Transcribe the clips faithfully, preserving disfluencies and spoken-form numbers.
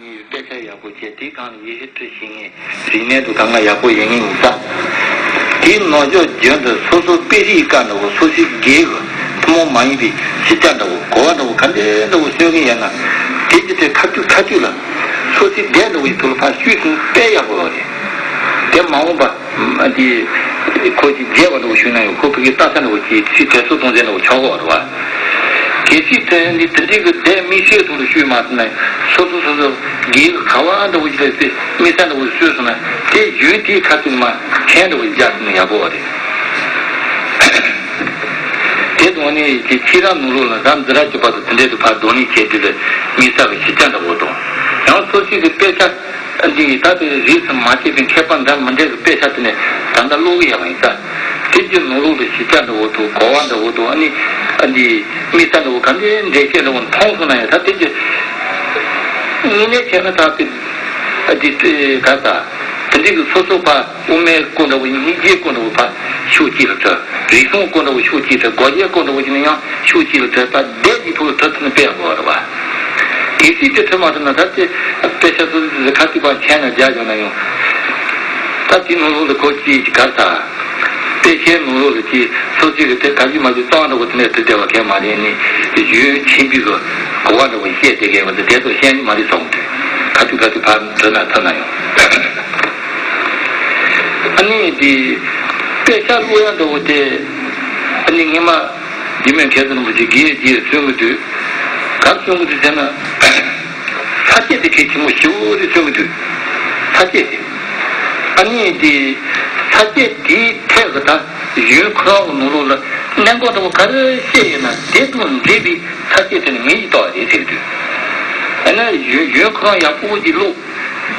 དཔེ་ཆ་ཡག་པོ་བྱས། དེའི་སྒང་ལ་ཡིད་ཆེས་ཁྲིད་ཤེས་མཁན། རིག་གནས་དུ་གང་ག་ཡག་པོ་ཡིན་ངེས་ཡིན་ས། དེའི་ནང་ཆོས་རྒྱུན་དུ་སོ་སོ་དཔེ་རིས་ཀ་འདྲ་བོ། སོ་སོའི་སྒེར་གྱི་ཐུན་མོང་མ་ཡིན་པའི་གཞི་རྒྱ་འདྲ་བོ། གོ་བ་འདྲ་བོ་ག་འདྲ་འདྲ་བོ་སོན་གྱི་ཡོད་ན། དེ་ཅི་སྟེ་ཁ་ཐུག་ཁ་ཐུག་ལ་སོ་སོའི་སྡེ་འདྲ་བོའི་ཐོག་ལ་ཕར་བཤུས་ཟིན་དཔེ་ཡག་པོ་རེད། དེ་མ་འོངས་པ་འདི་ཁོ་ཅིག་མཇལ་བ་འདྲ་བོ་ཞུས་ན་ཡང་། ཁོ་ཕ་གི་ལྟ་ས་འདྲ་བོ་ཅིག་ཅིག་དྲན་གསོ་གཏོང་ཚན་འདྲ་བོ་ཆགས་ཀྱི་ཡོད་རེད་བ། གལ་སྲིད་དེ་འདི་དེ་འདྲའི་གི་སྡེ་དམིགས་བསལ་ཐོག་ལ་བཤུས་མ་ཐུབ་ན། སོ་སོ་སོ་སོ་སྒེར་གྱི་ག་བ་འདྲ་བོ་ཞིག་ལ་དེ་དམིགས་ས་འདྲ་བོ་བཟོས་སོང་ན། དེ་གཞུང་དེའི་ཁ་ཐུག་མ་མཆན་འདྲ་བོ་ཞིག་རྒྱག་ཐུབ་ན་ཡག་པོ་བ་རེད། དེ་དང་ནི་དེ་ཁྱེད་རང་ནང་ལོགས་ལ་རབ་འཛིན་རབ་ཀྱི་བར་དུ་དེ་འདྲའི་དུ་ཕར་བགྲོ་གླེང་བྱས་དུས་ལ་དམིགས་བསལ་གྱི་གཞི་རྒྱ་འདྲ་བོ་དང་། ཡང་སོ་སོའི་གི་དཔེ་ཆ་འདི་ད་དེ་རིས་སུ་མ་ཆད་པའི་མཁས་པ་འདྲ་མི་འདྲ་གི་དཔེ་ཆ་དེ་ནས་ད་ལྟ་ཀློག་གི་ཡོད་པ་ཡིན་ས། དེ་ཀྱི་ནང་ལོགས་ལ་གཞི་རྒྱ་འདྲ་བོ་དང་། གོ་བ་འདྲ་བོ་དང་། ཨ་ནི་ཨ་འདི་དམིགས་བསལ་འདྲ་བོ་ག་འདྲའི་འགྲེལ་བཤད་འདྲ་བོ་མཐོང་སོང་ན་ཡང་། ད་དེ་ཀྱི་དངོས་གནས་བྱས་ན་ད་དེ་ཨ་འདི་ག་ས་དེ་འདྲའི་གི་སོ་སོ་པ། དབུ་མའི་སྐོར་འདྲ་བོ་ཡིན། སྙིང་རྗེའི་སྐོར་འདྲ་བོ་ཕར་ཤོག་གཅིག་ལ་འགྲོ། རིག་གཞུང་སྐོར་འདྲ་བོ་ཤོག་གཅིག་ལ་འགྲོ། སྒོ་འབྱེད་སྐོར་འདྲ་བོ་ཅིག་ནས་ཡང་ཤོག་གཅིག་ལ་འགྲོ། ད་སྡེ་འདིའི་ཐོག་ལ་འགྲོ་ཐུབ་ན་དཔེ་ཡག་པོ་རེད་བ། གལ་སྲིད་དེ་འགྲོ་མ་ཐུབ་ན། ད་དེ་དཔེ་ཆ་སོ་སོ་ཁ་ཐུག་པ་མཆན་ནང་རྒྱག་ཡོང་ན་ཡང་། ད་དེ་ནང་ལོགས་ལ་ཁོ་ཅིག་ག་ས་དཔེ་ཆའི་ནང་ལོགས་ལ་ཅིག་སོ་སོ་གི་དེ་ག་ཅི་མ་ཅིག་གཙང་འདྲ་བོ་དེ་ནས་བྲིས་བསྡད་པ་གང་མ་རེད། ནི་གཞུང་ཆེན་པོའི་གི་གོ་བ་འདྲ་བོ་བཤད་བསྡད་མཁན་བ་དེ་དེ་ཚོ་བཤད་ནི་མ་རེད་བསམ་གི་འདུག་ཁ་ཐུག་ཁ་ཐུག་ཕར་འགྲོ་ན་ཐུབ་ན་ཡང་། ཨ་ནི་དེ་དཔེ་ཆ་ཀློག་ཡག་འདྲ་བོ་དེ། ཨ་ནི་སྔོན་མ་འཇིགས་མེད་མཁས་བཙུན་རིན་པོ་ཆེ་གིས་གསུང་གི་འདུག་ག་རེ་གསུང་གི་འདུག་ཟེར་ན། ས་བཅད་དེ་གལ་ཆེན་པོ་ཞེ་པོ་རེད་གསུང་གི་འདུག་ས་བཅད་དེ། ཨ་ནི་དེ་ས་བཅད་དེའི་ཐད་ཀྱི་ད་གཞུང་ཁོ་རང་གི་ནང་ལོགས་ལ་གནད་འགག་འདྲ་བོ་ག་རེ་བཤད་ཡོད་ན། དེ་དང་འབྲེལ་བའི་ས་བཅད་དེ་ནི་ངེས་ཀྱིས་རྟོགས་པ་རེད་ཟེར་གི་འདུག་ཨ་ནི་གཞུང་གཞུང་ཁོ་རང་ཡག་པོ་ཅིག་ཀློག་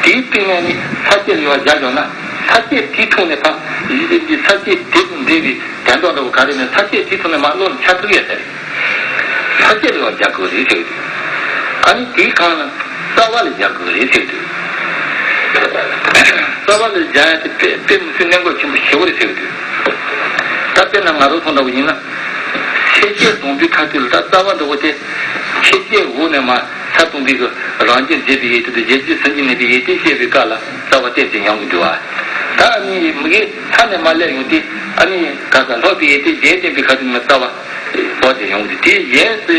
དེའི་སྟེང་ནས་ནི་ས་བཅད་ལ་ཡར་སྦྱར་ཡོང་ན། ས་བཅད་དེའི་ཐོག་ནས་ཕར་ཡིན་ཏེ། ས་བཅད་དེ་དང་འབྲེལ་བའི་དོན་དག་འདྲ་བོ་ག་རེ་ནས་ས་བཅད་དེའི་ཐོག་ནས་མར་བློ་ལ་འཆར་ཐུབ་ཡོད་ས་རེད། ས་བཅད་ལ་ཡར་སྦྱར་དགོས་རེད་ཟེར་གི་འདུག་ཨ་ནི་དེའི་སྒང་ལ་རྩ་བ་ལ་སྦྱར་དགོས་རེད་ཟེར་གི་འདུག་རྩ་བ་ལ་སྦྱར་ཡག་དེ་དཔེ་དཔེ་མི་སྲིད་གནད་འགག་ཆེན་པོ་ཞེ་པོ་རེད་ཟེར་གི་འདུག་ད་དཔེར་ན་ང་རང་ཚོ་འདྲ་བོ་ཡིན་ན། ཆོས་བཤད་སྡོམ་པའི་ཁ་ཐུག་ལ་ད་རྩ་བ་འདྲ་བོ་དེ། ཆོས་བཤད་འོག་ནས་མར། ས་སྟོང་པའི་གི་རང་རྒྱུད་འབྱེད་པའི་ཡོན་ཏན་དང་། གཞལ་བྱའི་སེམས་རྒྱུད་གནས་པའི་ཡོན་ཏན་བཤད་པའི་སྐབས་ལ་རྩ་བ་གཏད་དེ་ཡོང་གི་འདུག་བ། ད་ཨ་ནི་མི་དགེ་ས་ནས་མར་སླེབས་ཡོང་དུས། ཨ་ནི་ག་ས་ལྷག་པའི་ཡོན་ཏན་གཞན་བསྟན་པའི་ཁ་ཐུག་ནས་རྩ་བ་བོར་ཏེ་ཡོང་གི་འདུག་དེ་གཞན་སུ་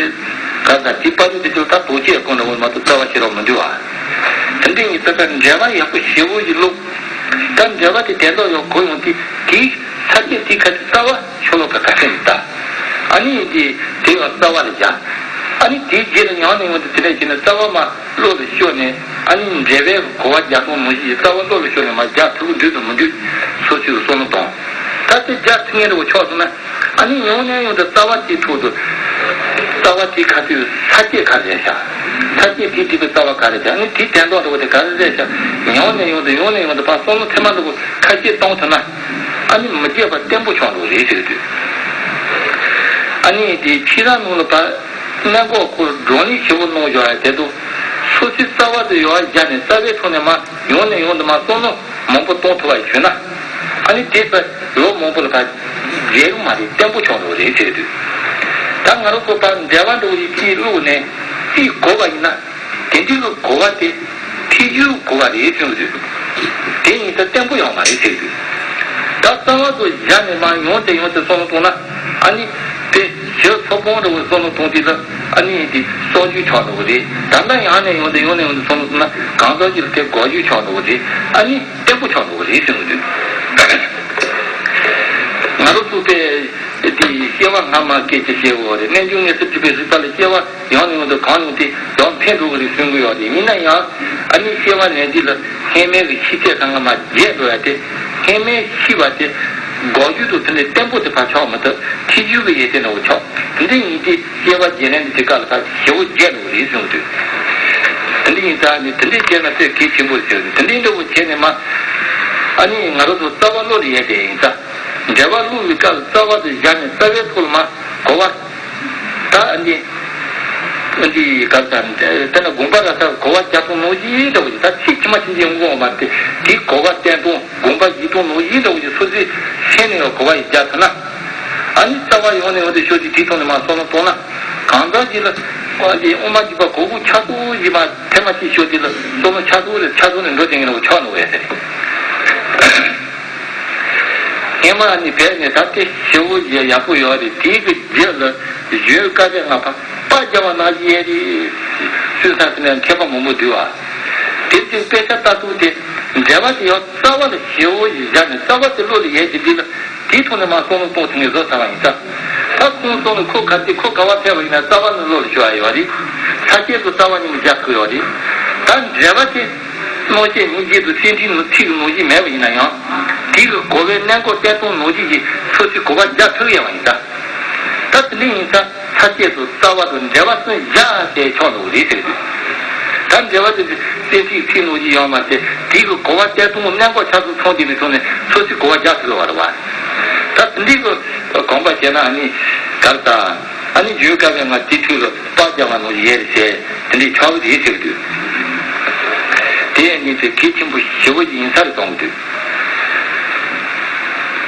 ག་ས་དེ་པ་རུ་དེ་ཚོ་ད་དོགས་གཅོད་སྐོར་འདྲ་བོ་མ་གཏོགས་རྩ་བ་ཤེས་རོགས་མི་འདུག་བ། དེ་འདྲའི་ངས་ད་ལྟ་འགྲེལ་པ་ཡག་པོ་ཞེ་པོ་ཞིག་ཀློག་ད་འགྲེལ་པ་དེ་དོན་དག་ཡག་གོ་ཡོང་དུས། དེའི་ས་བཅད་དེའི་ཁ་ཐུག་རྩ་བ། ཤོ་ལོ་ཀ་ག་ཚད་ཡིན་ད། ཨ་ནི་དེ་དེ་ཡང་རྩ་བ་ལ་སྦྱར། ཨ་ནི་དེའི་རྗེས་ལ་ཡང་ནས་ཡང་དུ་དེ་འདྲ་བྱས་ནས་རྩ་བ་མར་བློ་ལ་ཤོར་ནས། ཨ་ནི་འགྲེལ་པའི་གོ་བ་རྒྱག་སྟངས་མང་པོ་ཞིག་རྩ་བ་བློ་ལ་ཤོར་ནས་མར་རྒྱག་ཐུབ་ཀྱི་འདུག་དང་མི་འདུག་སོ་སོས་བསམ་བློ་གཏོང་། ད་དེ་རྒྱག་ཐུབ་མཁན་འདྲ་བོ་ཆགས་སོང་ན། ཨ་ནི་ཡང་ནས་ཡང་དུ་རྩ་བ་དེའི་ཐོག་ཏུ། རྩ་བ་དེའི་ཁ་ཐུག་ས་བཅད་ག་རེ་རེད་ཤག་ས་བཅད་དེའི་སྒྲུབ་པའི་རྩ་བ་ག་རེ་རེད། ཨ་ནི་དེའི་དོན་དག་འདྲ་བོ་དེ་ག་རེ་རེད་ཤག་ཡང་ནས་ཡང་དུ་ཡང་ནས་ཡང་དུ་ཕར་བསམ་བློ་ཐེངས་མ་འདྲ་བོ་ཁ་ཤས་གཏོང་ཐུབ་ན། ཨ་ནི་མི་བརྗེད་པ་བརྟན་པོ་བྱུང་འགྲོ་གི་རེད་ཟེར་གི་འདུག་ཨ་ནི་དེ་ཕྱི་རང་ནང་ལ་ཕར་གནད་འགག་སྐོར་བགྲོ་གླེང་ཞིབ་པོ་གནང་བཞག་ཡ་དེ་ཚོ་སོ་སོའི་རྩ་བ་དུ་ཡར་སྦྱར་ནས། རྩ་བའི་ཐོག་ནས་མར་ཡང་ནས་ཡང་དུ་མར་བསམ་བློ་མང་པོ་གཏོང་ཐུབ་པ་བྱུང་ན། ཨ་ནི་དེ་ཚོ་ལོ་མང་པོ་ལ་ཕར་བརྗེད་གི་མ་རེད། བརྟན་པོ་བྱུང་འགྲོ་གི་རེད་ཟེར་གི་འདུག་ད་ང་རང་ཚོ་ཕར་འགྲེལ་པ་འདྲ་བོ་ཞིག་ཅིག་བླུགས་ནས་ཅིག་གོ་བ་ཡིན་ན། དེ་འདྲའི་གི་གོ་བ་དེ་ཐེག་ཆུང་གི་གོ་བ་རེད་གསུངས་འདུག་དེ་ཡིན་ཙང་བརྟན་པོ་ཡོང་མ་རེད་ཟེར་འདུག་ད་རྩ་བ་ཚོ་བཞག་ནས་མར་ཡང་དེ་ཡང་དེ་བསམ་བློ་གཏོང་ན། ཨ་ནི་དེ་ཞེ་ཚོགས་པ་འདྲ་བོ་བསམ་བློ་གཏོང་དུས་ལ། ཨ་ནི་དེ་སོར་ཆུད་ཆགས་འགྲོ་གི་རེད། ད་ལྟ་ཡང་ནས་ཡང་དེ་ཡང་ནས་ཡང་དེ་བསམ་བློ་གཏོང་ན། གང་ཟག་ཅིག་ལ་དེ་འགོག་རྒྱུ་ཆགས་འགྲོ་གི་རེད། ཨ་ནི་བརྟན་པོ་ཆགས་འགྲོ་གི་རེད་གསུངས་འདུག་ང་རང་ཚོ་དེ། དེ་སྐྱེ་བ་སྔ་མ་སྐད་ཅིག་བཤད་དགོས་རེད། རྣལ་འབྱོར་ངེས་སུ་གྲུབ་པའི་རིག་པ་ལ་སྐྱེ་བ་ཡང་ནས་ཡང་དུ་གང་ཡོང་དུས་ཡང་འཕེལ་འགྲོ་གི་རེད་གསུང་གི་ཡོད་རེད། ཡིན་ན་ཡང་ཨ་ནི་སྐྱེ་བ་ནས་འདི་ལ་སྔོན་མའི་གི་ཤི་ཚད་ཚང་མ་བརྗེད་འགྲོ་ཡ་དེ། སྔོན་མའི་ཤི་བ་དེ་འགོག་རྒྱུ་དང་དེ་ནས་བརྟན་པོ་དེ་ཕར་ཆགས་མི་ཐུབ། ཐེག་ཆུང་གི་ཡོན་ཏན་འདྲ་བོ་ཆགས། དེ་འདྲ་ཡིན་དུས་སྐྱེ་བ་བརྗེ་ལེན་དེ་དེ་ག་ལ་ཕར་ཞེ་པོ་བརྗེད་འགྲོ་གི་རེད་གསུང་གི་འདུག་དེ་འདྲ་ཡིན་ཙང་ནི་དེ་འདྲ་བྱས་ན་དཔེ་གལ་ཆེན་པོ་རེད་ཟེར་གི་འདུག་དེ་འདྲ་འདྲ་བོ་བྱས་ནས་མར་ཨ་ནི་ང་རང་ཚོ་རྩ་བ་བློ་ལ་ཡོད་དེ་ཡིན་ཙང་། འགྲེལ་པ་བླུགས་པའི་སྐབས་རྩ་བ་དེ་བཞག་ནས་རྩ་བའི་ཐོག་ལ་མར་གོ་བ། ད་ཨ་ནི་ཨ་ནི་ག་ས་དེ་ན་དགོངས་པ་ར་ས་གོ་བ་རྒྱག་སྟངས་ནང་བཞིན་འདྲ་བོ་ཞིག་ད་ཚིག་ཕྱི་མ་ཕྱིན་ཅི་ཡོང་གི་ཡོད་མ་རེད་དེ། དེའི་གོ་བ་བསྟན་སྟངས་དགོངས་པ་བཞེས་སྟངས་ནང་བཞིན་འདྲ་བོ་ཞིག་སོ་སོའི་སེམས་ནང་ལ་གོ་བ་ཞིག་རྒྱག་ཐུབ་ན། ཨ་ནི་རྩ་བ་ཡང་ནས་ཡང་དུ་ཤོད་དེ་དེའི་ཐོག་ནས་མར་བསམ་བློ་གཏོང་ན། གང་ཟག་ཅིག་ལ་ ཨ་དེ་དབུ་མ་འཇུག་པ་གོ་དགུ་ཆ་ཚང་གཞི་མ་ཐེངས་མ་གཅིག་ཤོད་དེ་ལ་བསམ་བློ་ཆ་ཚང་ལ་ཆ་ཚང་ནས་འགྲོ་དེ་ངེས་ལ་ཆོག་ནོ་བས་ཟེར། ཧེ་མ་ནི་བས་ནས་ད་དེ་ཞེ་བོ་ཡག་པོ་ཡོད་རེད། དེའི་གི་རྗེས་ལ་གཞོན་སྐལ་པའི་ང་ཕ་པ་རྒྱ་བ་ནང་བཞིན་ཡས་རེད། སུས་ས་སི་ནས་མཁས་པ་མང་པོ་འདུས་བ། དེ་དུས་དཔེ་ཆ་ལྟ་ཚུལ་དེ་འགྲེལ་པ་དེ་ཡང་རྩ་བ་ལ་ཞེ་བོ་ཞིག་བཞག་ནས་རྩ་བ་དེ་བློ་ལ་ཡལ་གྱི་འདི་ལ་དེའི་ཐོག་ནས་མ་བསམ་བློ་གཏོང་ཐུབ་ངེས་བཟོ་ཚར་བ་ཡིན་ཙང་། ད་ཁོང་བསམ་བློ་ཁོ་ག་དེ་ཁོ་ག་བ་ཕེབས་པ་ཡིན་ན་རྩ་བ་ནས་བློ་ལ་ཤོར་བ་ཡོད་རེད། ས་སྐྱེས་སུ་རྩ་བ་ནས་མི་བཞག་ཐུབ་ཡོད་རེད། ད་འགྲེལ་པ་དེ་སྣང་ཤས་ཉིད་རྗེས་སུ་སེམས་ཁྲིད་ནང་ཚིག་གི་ནང་བཞིན་མེད་པ་ཡིན་ན་ཡང་། དེ་གི་གོ་བའི་གནད་འགག་བསྟན་སྟངས་ནང་བཞིན་གྱི་སོ་སོའི་གོ་བ་རྒྱག་ཐུབ་ཡོད་པ་ཡིན་ཙང་། ད་དེ་འདྲ་ཡིན་ཙང་། ས་སྐྱེས་སུ་རྩ་བ་དང་འགྲེལ་པ་གསུམ་བཞག་སྟེ་ཆོག་འདུག་རེད་ཟེར་དུས། ད་འགྲེལ་པ་དེ་གསལ་ཚིག་ཚིག་ནང་བཞིན་ཡོད་མ་ཟད་དེ་གི་གོ་བ་བསྟན་སྟངས་གནད་འགག་ཆ་ཚང་ཚང་དེ་ལས་བྱུང་ནས་སོ་སོའི་གོ་བ་རྒྱག་ཐུབ་པ་རེད་བ། ད་དེ་འདྲའི་གི་དགོངས་པ་བཞེས་ན་ཨ་ནི་ག་རེ་ད། ཨ་ནི་རྒྱུན་སྐབས་ལ་ང་དེ་དུས་ལ་པ་རྒྱ་མ་ནང་བཞིན་ཡས་རེད་ཟེར་དེ་འདྲའི་ཆགས་ཀྱི་རེད་ཟེར་གི་འདུག་དེ་ཨ་ནི་དེ་གལ་ཆེན་པོ་ཞེ་པོ་ཡིན་ས་རེད་མཐོང་གི་འདུག་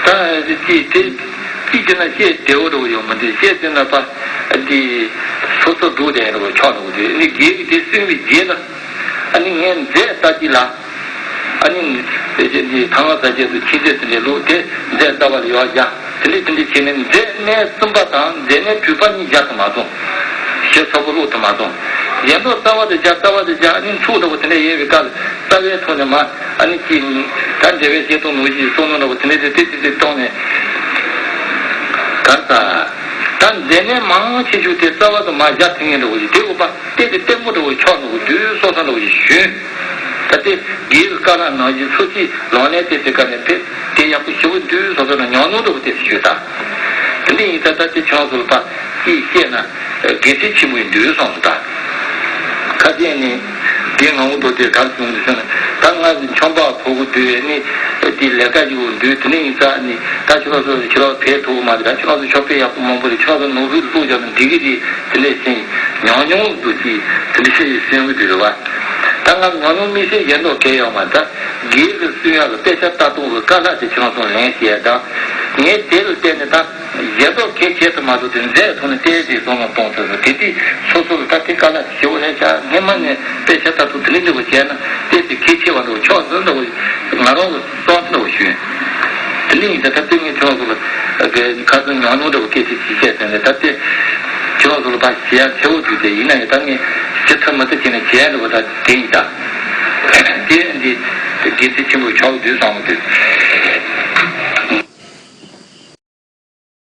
ད་དེ་དེ། ཅི་བྱས་ན་བཤད་བདེ་བོ་འདྲ་བོ་ཡོང་མི་འདུག་བཤད་ཟིན་ན་པ་འདི་སོ་སོ་སྒྲུག་བསྡད་འདྲ་བོ་ཆགས་འདུག་དེ་ནི་རྒྱལ་གྱི་དེ་གསུངས་པའི་རྗེས་ལ་ཨ་ནི་ངས་མཛད་ལྟ་ཅི་ལ་ཨ་ནི་དེ་བཞིན་འདི་ཐང་ལ་ཟ་རྒྱས་སུ་ཁྱི་མཛད་དེ་འདྲའི་ལུགས་དེ་མཛད་ལྟ་བ་ལ་ཡོག་རྒྱ་དེ་འདྲའི་དེ་འདྲའི་བྱས་ནས་མཛད་གནས་གསུམ་པ་དང་མཛད་གནས་དྲུག་པ་གཉིས་རྒྱ་དུ་མ་སོང་། ཞེས་སོགས་པ་ལུགས་དུ་མ་སོང་། ཡན་ལག་རྩ་བ་དུ་རྒྱ་རྩ་བ་དུ་རྒྱ་ཨ་ནི་ཚུགས་འདྲ་བོ་དེ་འདྲ་ཡོད་པའི་སྐབས་ལ། རྩ་བའི་ཐོག་ནས་མ་ཨ་ནི་ཅི་ད་འགྲེལ་པའི་བཤད་སྟངས་ནང་བཞིན་གསུང་ནོ་འདྲ་བོ་དེ་འདྲ་དེ་ཏི་ཏི་ཏི་གཏོང་ནས། གར་ད་ད་མཛད་གནས་མང་ཆེ་ཤོས་དེ་རྩ་བ་དུ་མ་བཞག་ཐུབ་ངེས་འདྲ་བོ་ཞིག་དེ་འོ་པ་ཏི་ཏི་ལྟད་མོ་འདྲ་བོ་ཆགས་འདུག་དུས་སོ་སོ་འདྲ་བོ་ཞིག་ཞུས། ད་ལྟའི་རྒྱའི་བཀའ་ལ་ནང་བཞིན་སོ་སོའི་ལག་ལེན་དེ་དེ་ག་ནས་ཕེབས་དེ་ཡག་པོ་ཞེ་པོ་འདུག་སོ་སོ་ལ་ཉམས་མྱོང་འདྲ་བོ་དེ་ཞུས་ད། དེ་འདྲ་ཡིན་ད་ད་དེ་ཆུང་སོ་ལ་ཕ་ཅིག་བཤད་ན་དགེ་མཚན་ཆེན་པོ་ཡིན་འདུག་བསམ་སོང་ད། ཁ་ཅན་ནི་དེ་ང་འུ་དོ་དེ་གར་བྱུང་འདུག་ཟེར་ན་ད་ང་ཆོམ་པ་ཕོ་གུ་འདུག་ནི་དེ་ལས་ཀ་ཞིག་འདུག་དེ་འདྲ་ཡིན་ཙང་ནི་ད་ཁྱོད་རང་ཚོ་ཁྱོད་རང་ཕེབས་ཐུབ་མ་རེད། ད་ཁྱོད་རང་ཚོ་ཆོག་པའི་ཡག་པོ་མང་པོ་རེད། ཁྱོད་རང་ཚོ་ནོར་བུའི་བླུགས་བཞག་ན་འགྲིག་གི་རེད། དེ་འདྲ་ཞིག་ཉམས་མྱོང་འདུག་ཅིག་དེ་འདྲ་ཞིག་གསོན་གི་འདུག་རེད་བ། ད་ང་ཉམས་མྱོང་དམིགས་བསལ་ཡིན་མདོག་གལ་ཡོད་མ་ད་རྒྱལ་གྱི་གསུང་ཡག་གི་དཔེ་ཆ་ལྟ་རྟོག་གི་དཀའ་ལས་དེ་ཁྱེད་རང་ཚོ་ལེན་ཞེས་དང་། ངས་དེ་ལ་བརྟེན་ནས་ད་ཡིན་མདོག་གལ་ཆེ་དུ་མ་བཟོ་དེ་མཛད་ཐོག་ནས་བལྟས་ཏེ་བསམ་བློ་གཏོང་ཐུབ་སོང་། དེ་དུས་སོ་སོ་ལ་ད་དེ་དཀའ་ལས་ཞེ་པོ་ལེན་བྱ་སྔོན་མ་ནས་དཔེ་ཆ་ལྟ་རྟོག་དེ་འདྲ་འདྲ་བོ་བྱས་ན་དེ་དེ་གལ་ཆེ་བ་འདྲ་བོ་ཕྱོགས་འཛིན་འདྲ་བོ་ང་རང་གི་བསམ་ཚུལ་འདྲ་བོ་ཞུས། དེ་འདྲ་ཡིན་ད་ད་དེ་ངས་ཁྱེད་རང་ཚོ་ལ་ཁ་སང་ཉམས་མྱོང་འདྲ་བོ་སྐད་ཆ་ཅིག་བཤད་ཟིན་ནས་ད་དེ་ཁྱེད་རང་ཚོ་ལ་ཕར་ཞུ་ཡག་ཆེ་བོ་འདུག་དེ་ཡིན་ན་ཡང་ད་ངས་ཞུ་ཐུབ་མ་ཐུབ་བྱས་ནས་བྱས་འདྲ་བོ་ད། དེ་ཡིན་ད། དེ་འདི་དགེ་མཚན་ཆེན་པོ་ཆགས་འདུག་བསམ་གི་འདུག